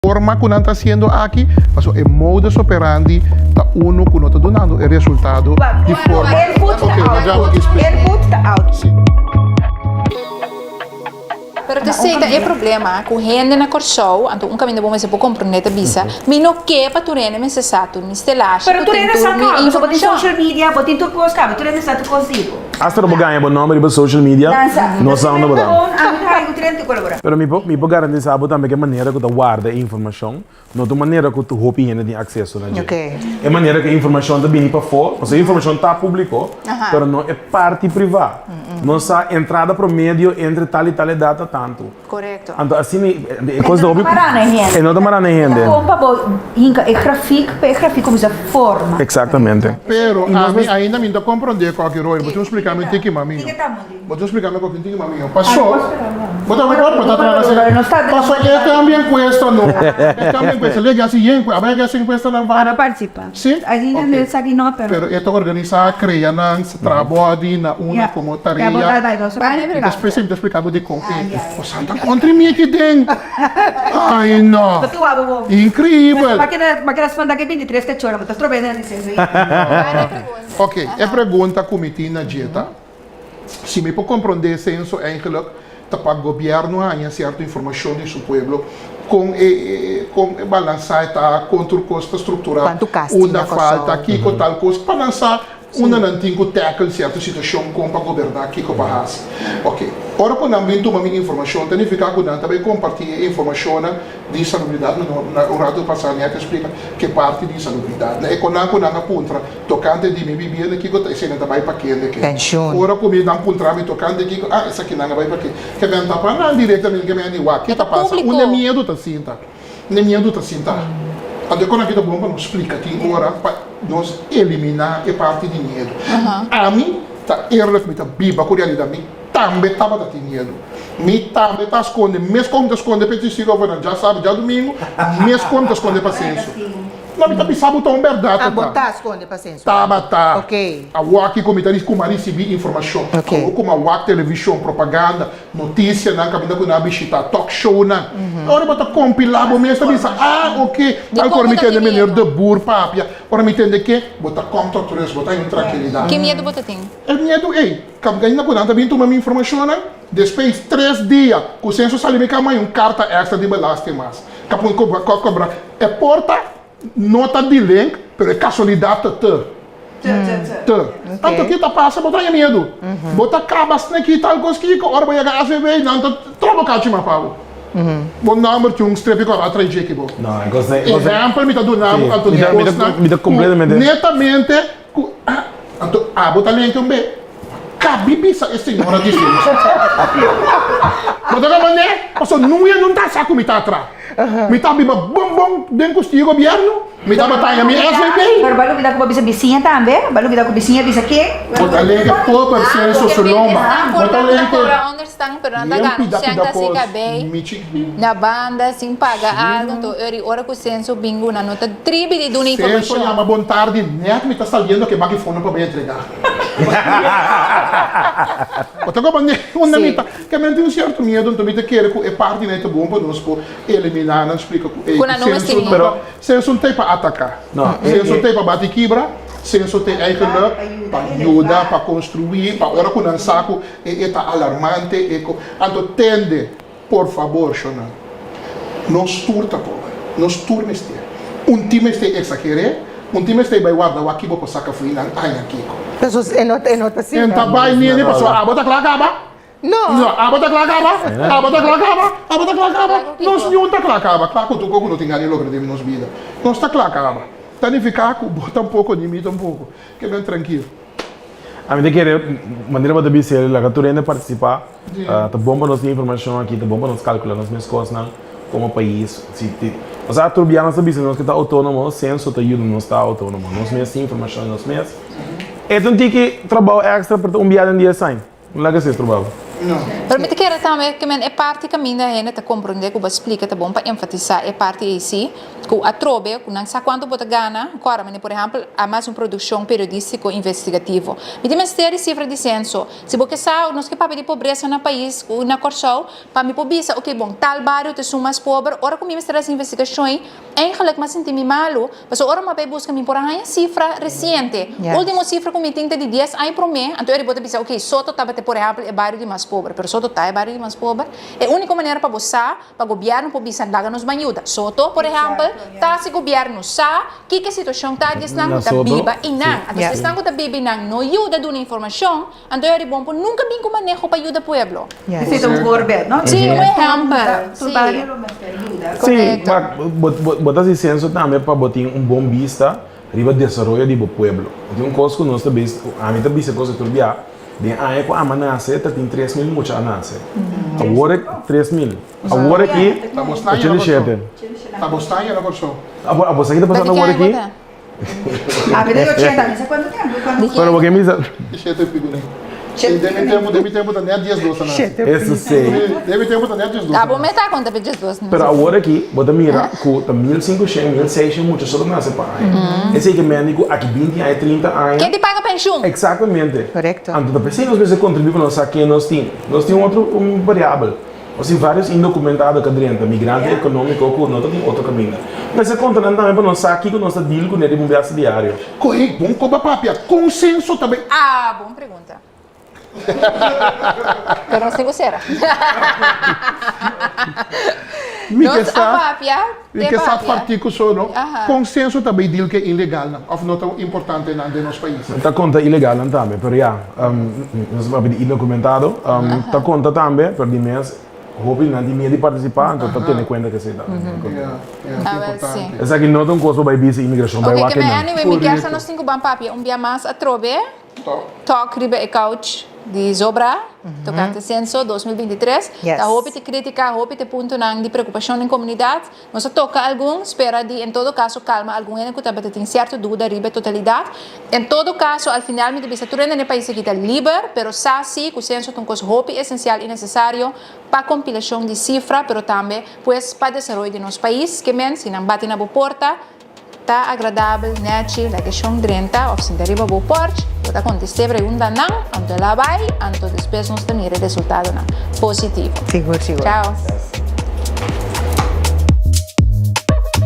Forma ku nan ta hasiendo aki, pasobra e modus operandi ta unu ku no ta dunando e resultado di forma. Input ta output. Input ta output. Pero ta esei ta e problema ku hende na Kòrsou, anto un kaminda bo mester por komprondé ta bisa, mi no ke pa tur hende mester sa tur mi stelashi Pero ku tur tin hende tur sa mi kaba, pasobra bo tin informashon. social media, bo tin tur kos kaba, tur hende sa tur kos di bo. Asta bo gaña bo nomber riba social media, no sa unda bo ta. Pero mi por mi por garantisa bo tambe ku e manera ku ta warda e informashon no ta un manera ku hopi hende tin akseso na dje. E manera ku e informashon ta bini pafó, pasobra e informashon ta públiko, pero no e parti privá. Nos sa entrada promedio entre tal i tal edat ta tantu. Korekto. Anto asina e kos ta hopi. E no ta mará na e hende. E no ta mará na e hende. Ta bon pa bo hinka e grafik pa e grafik kuminsá forma. Eksaktamente. Pero ami ainda mi no ta komprondé koki Roy, bo tin un splika mi un tiki mas miho. Bo tin un splika mi koki un tiki mas miho. Paso, bo ta wak bo ta traha asina. Paso e cambia enkuesta no. E cambia enkuesta. Lege hasi yen, aba e hasi enkuesta nan va. Aba participa. Si? Ainda Ok. esaki no, pero. Pero e ta organisá, krea nan, traha bòdi na una komo tarea. Despues mi ta splika bo dikon e Bosan ta kontra mi aki den. Ai no. Inkreibel. Ok, e pregunta ku mi tin na dje ta, si mi por komprondé Censo eigenlijk ta pa gobièrnu haña sierto informashon di su pueblo kon e kon e balansá e ta, kon tur kos ta strukturá, Kuantu kas tin unda na falta, Kòrsou. kiko tal kos, pa nan sa unda nan tin ku tackle sierto situashon, kon pa goberná, kiko pa hasi. Oke, ora ku nan bin tuma mi informashon ta nifiká ku nan ta bai kompartí e informashonnan di salubridat, mi no na un ratu pasá mi a splika ke parti di salubridat. Na e konan ku nan a puntra tokante di mi bibienda kiko ta esei nan ta bai pa kende ke. Penshun. Ora ku mi nan puntra mi tokante kiko, ah esakinan a bai pa ke. Ke men ta pa nan direktamente ke men di wak ke ta pasa, unda e miedu ta sinta. Unda e miedu ta sinta. Anto e konan aki ta bon pa nos splika tin ora pa nos eliminá e parti di miedu. Ami ta eerlijk mi ta biba ku realidat mi tambe tabata tin miedu. Mi tambe ta skonde mes kon mi ta skonde pa e testigo afuera djasabi djadumingu mes kon mi ta skonde pa Censo. No mi ta bisa bo ta un bèrdat Ah, bo ta. ta skonde pa Censo. Tabata. Ok. Awor aki ku mi ta ku mi a risibí informashon. Ok. Awor ku mi a wak televishon, propaganda, notisianan kaminda ku nan a bishitá, talk shownan. Ora bo ta kompilá bo mes ta bisa, ah ok, tal ku ora mi tende meneer De Boer papia, ora mi tende ke, bo ta kom tot rust, bo ta haña un trankilidat. Ki miedu bo ta tin? E miedu ei, kaminda ku nan ta bin tuma mi informashonnan, despues tres dia ku Censo sali mi kama haña un karta èkstra di belasting mas. Kapun kobra e porta no ta di link pero e kasualidat ta te. Te. Anto ki ta pasa bo ta haña miedu. Bo ta kaba sneki tal kos kiko ora bo yega ACB nan ta trobo kachi mas pa bo. Bo nòmber tin un strepi kòrò a trae djeki bo. Ehèmpel mi ta duna bo anto di kosnan ku netamente Ku a, anto abo ta lente un be? Kabi bisa e señora di Censo. Bo ta komprendé? Pasobra nuya no ta sa ku mi ta atra. Mi ta biba bon bon den kustia gobierno, mi ta bataya mi SVB. Pero bo a lubida ku bo bisa bisiña tambe, bo a lubida ku bisiña bisa ken? Bo ta lente pober Censo su lomba. Bo ta lente. Stan pero nan ta gana un sèn kasi kabei na banda sin paga algu anto eri ora ku senso bin ku nan no ta tribi di duna Senso informashon. yama bon tardi nèt mi ta saliendo ke baki fono pa bai entregá. Bo ta koba unda mi ta ke men tin un sierto miedu anto mi ta kere ku e partinan ei ta bon pa nos por eliminá nan splika ku ei Ku nan no mester senso no ta senso no ta ei pa ataká senso ta ei pa bati kibra senso ta ei eigenlik pa yuda pa konstruí pa ora ku nan sa ku E e ta alarmante e ko. Anto tende, por fabor, shonnan. Nos tur ta pober. Nos tur mester. Un tin mester exager'é, un tin mester bai warda wak kibo por saca fo'i nan aña kiko. Pesos e no e no ta asina. En ta bai nini pasobra abo ta kla kaba. No. No, abo ta kla kaba. Abo ta kla kaba. Abo ta kla kaba. Nos niun ta kla kaba. Kla ku tur kos ku no tin gana di logra den nos bida. Nos ta kla kaba. Ta nifiká ku bo tampoko ni mi tampoko. Keda trankil. Ami ta kere manera bo ta bisa el laga tur hende partisipá. Ta bon pa nos tin informashon aki, ta bon pa nos kalkulá nos mes kosnan komo pais. Si ti, osea tur bia nos ta bisa nos ke ta outónomo, senso ta yuda nos ta outónomo. Nos mes tin informashon di nos mes. E ta un tiki trabou èkstra pero ta un bia den dies aña. No laga esei trabou. Pero mi ta kere tambe ke men e parti kaminda hende ta komprondé ku bo a splika ta bon pa enfatisá e parti ei sí, ku atrobe ku nan sa kuantu bo ta gana, kòrda mane por ehèmpel a mas un produkshon periodístiko investigativo. Mi tin mester di sifra di senso. Si bo ke sa nos ke papia di pobresa na pais na Kòrsou, pa mi por bisa oke bon tal bario ta esun mas pober, ora ku mi mester hasi investigashon ei, Eigenlijk m'a sinti mi malu, pasobra ora m'a bai buska mi por a haña sifra resiente. Ultimo sifra ku mi tin ta di dies aña promé, anto eri bo ta bisa, ok, Soto tabata por ehèmpel e bario di mas pober, pero Soto ta e bario di mas pober? E úniko manera pa bo sa, pa gobièrnu por bisa laga nos ban yuda Soto, por ehèmpel, ta si gobièrnu sa kiko e situashon ta di esnan ku ta biba einan. Anto si esnan ku ta biba einan no yuda duna informashon, Anto e ribon por nunca bin cu maneho pa yuda pueblo. Esey ta un voorbeeld, no? Sí, un ehempel. Tur bario lo mester yuda. Sí, ma bo ta haci censo tambe pa bo tin un bon bista riba desaroyo di bo pueblo. Tin un cos cu nos ta bisa, ami ta bisa cos tur bia, den aña cu ami a nace ta tin 3000 mucha a nace. Awor e 3000. Awor aki 87. Ta bo staña na Corsou. Abo sa ki ta pasando awor aki? Ami ta di ochenta, mi sa kuantu tempu kuantu. Pero bo ke misa. Shete piku ne. Den mi tempu, den mi tempu ta net diesdos a nase. Eso si. Den mi tempu ta net diesdos a nase. Abo mes ta konta pe diesdos. Pero awor aki bo ta mira ku ta 1500, 1600 mucha so ta nase pa aña. Esei ke mende ku aki binti aña, trinta aña. Ken di paga penshun? Eksaktamente. Korekto. Anto ta p'esei nos mester kontribuí pa nos sa ken nos tin. Nos tin un otro un variabel. Nos tin varios indocumentado ka drenta, migrante economico cu no ta tin otro caminda. Mester conta nan tambe pa nos sa kico nos ta deal cune riba un biaha diario. Cohe bon coba papia, consenso ta bay. Ah, bon pregunta. Pero nos tin cu cera. Mi ke Nos a sa, papia, mi te ke sa papia. particu so no, Aha. consenso ta bay deal ke ilegalnan of no ta importante nan den nos pais. Ta conta ilegalnan tambe, pero ya, nos a papia di indocumentado, ta conta tambe, pero di mes hopi nan tin miedo di participa, anto ta tene cuenta cu esey ta. Ya, ya, ta Ah, wel, importante. si. Esaki no ta un cos pa bay bisa inmigracion, bay Ok, wak ke men einan. anyway, mi kier sa nos tin cu ban papia un bia mas atrobe. Talk riba e couch di Zobra tocante Censo 2023. Yes. Ta hopi te critica, hopi te puntonan di preocupacion den comunidad. Nos a toca algun, spera di en todo caso calma algun hende cu tabata tin cierto duda riba e totalidad. En todo caso, al final mi ta bisa tur hende den e pais aki ta liber, pero sa si cu censo ta un cos hopi esencial y necesario pa compilacion di cifra, pero tambe pues pa desaroyo di nos pais. Ke men, si nan bati na bo porta, Ta agradabel, nechi, laga e shon drenta of sinta riba bo porch, bo ta kontest'é preguntanan, anto el a bai, anto despues nos ta mira e resultadonan positivo. Sigur, sigur. Chao.